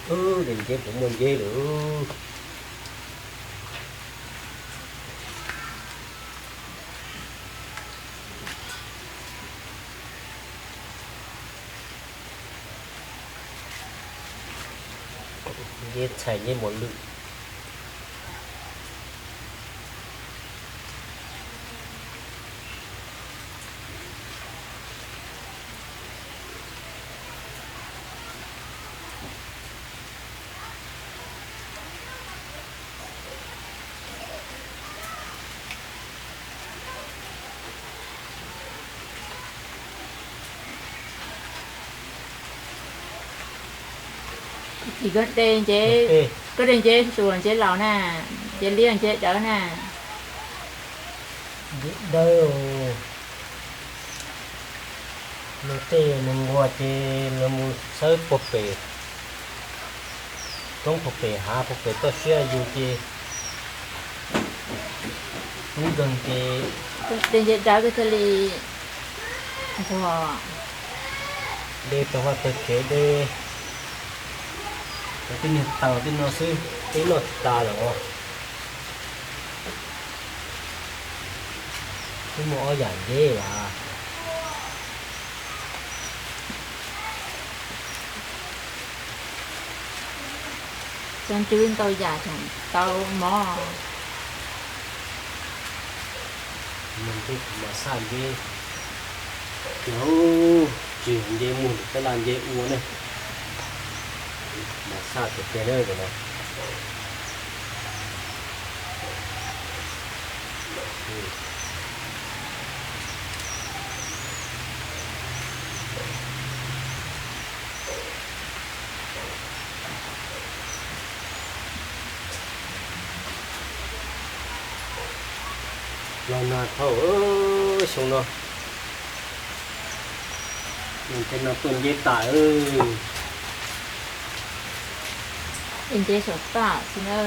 Ub, de nceb puas muaj nceb lawm. Nceb txhais nceb mos lwj. Koj de nceb, koj de nceb tsuas nceb laus na, nceb liaj nceb dawb na. Nceb dawb. Luag tej neeg nquag ces lawv mus txhawb puag pem roob, puag pem hav, puag pem toj siab yus ces ub nkeeg ces de nceb dawb koj thiaj li nquag. De tau vaj tau tsev de, cov tib niag taws tej no xwb twb noj tsis tas lawm os. Twb muaj ob yam nceb as. Cov ntswb ntau yam tseem tau mov. Mas xaj nceb, tsis, tsis nceb muag tab laj nceb ua ne. Mas xaj tiag tiag na. Los nag dhau xyoo no. Tej no tuaj nceb tas. Nceb saum toj xwb na.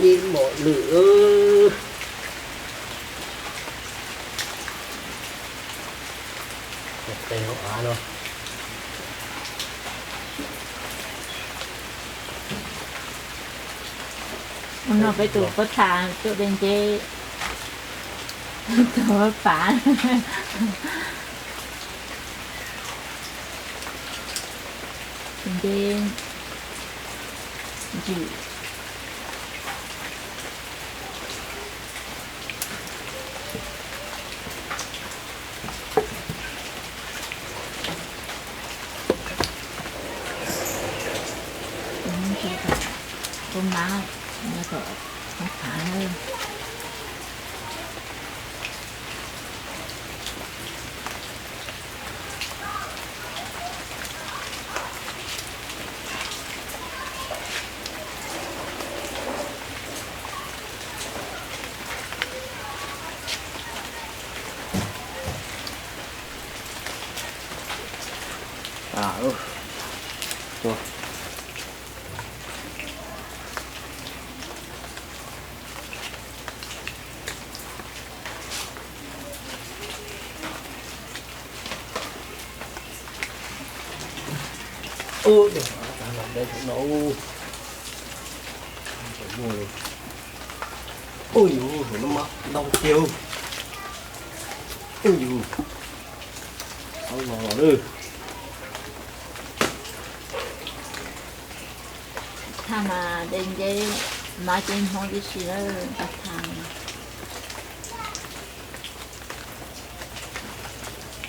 Ib mos lwj. Ua no peb tus pab tha tuaj de nceb, tus pab pav. Tus nceb ntsws. Tus mav, tus mav, tus mav. Ub, dej hov tas los dej thaum no. Ub yus, no mas ntau tiag. Ub yus, tau los lawm. Tha mas de nceb, mav cev hmoov tib si lawm, tau tha mas.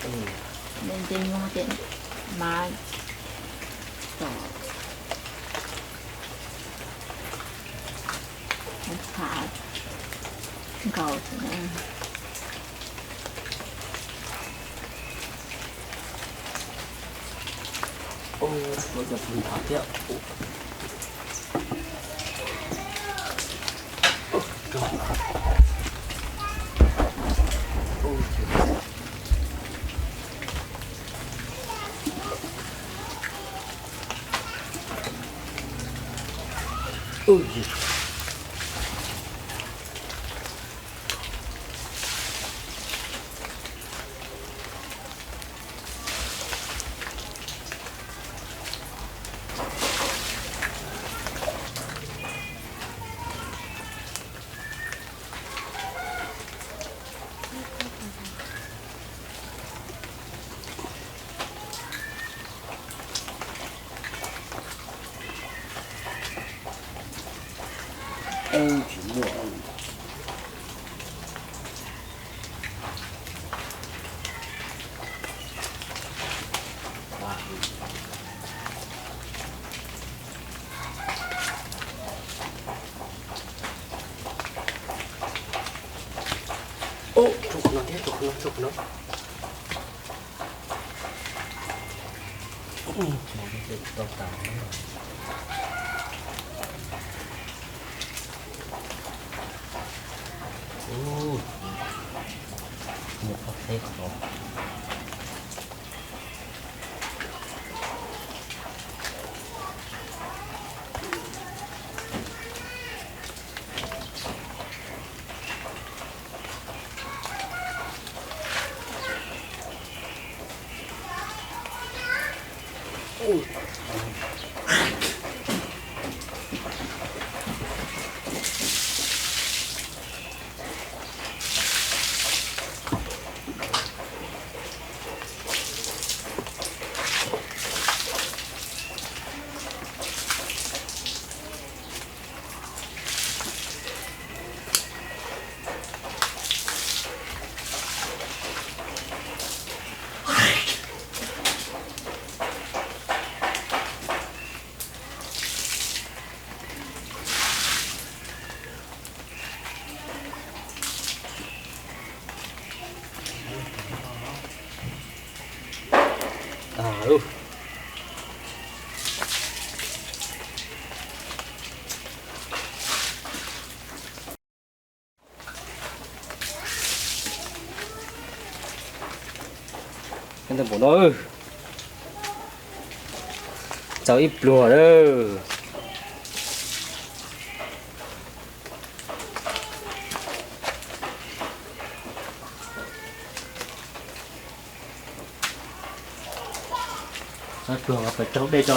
Nce nce nyoog ces mas tom thav nkaus na. Ua cov tus nthav thiab. Tsis muaj. Ub, tshuav qhov no thiab, tshuav qhov no, tshuav qhov no. Tsis tau tas. Ub, muaj ob peb qhov. Ntawm no txaus ib pluag lawm. Pluag pes raug dej tso.